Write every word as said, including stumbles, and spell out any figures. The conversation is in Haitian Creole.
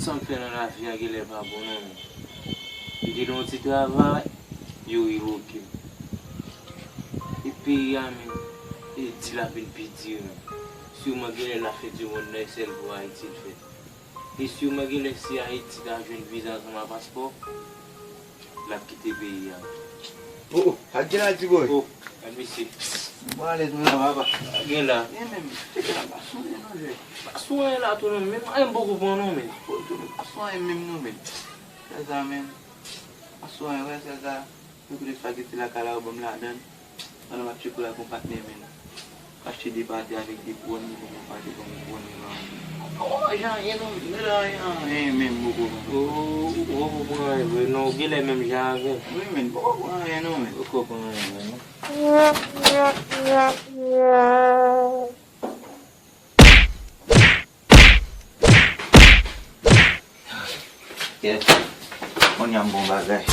Sa m fè nan lavi a genlè pa bon non, men. Li te nan yon ti travay, yo revoke m. E peyi a menm, e di l ap vin pi di menm. Siman genlè lafen di mond nan e sèl pou Ayiti l fèt. E siman genlè si Ayiti ta jwenn viza ansanm ak paspò, l ap kite peyi a. Oh, oh, sa k gen la, ti boy? Oh, gad mesye. Bon, alèz mwen la, papa. Sa k gen la? Gen menm, cheke la, pa sou anyen non, jè. Pa sou anyen la tou non, menm anyen m poko pran non, men. Oh, tou, pa sou anyen menm non, men. Sèl sa, men. Pa sou anyen, wè, sèl sa. Yon kout espageti lakay la, ou ban m ladann. Pandan m ap tcheke w la, gon patnè, men. Achte de pate avèk de kouwòn, mwen poko pate ban mwen kouwòn, men. Poko manje anyen non, men, anyen, anyen, men, m poko manje. Oh, ou poko pran anyen vre, non, ou genlè menm jan avè m. Wi, men, m poko pran anyen non, men. Poko pran anyen vre, non. Yes. Kounye a m gon bagay.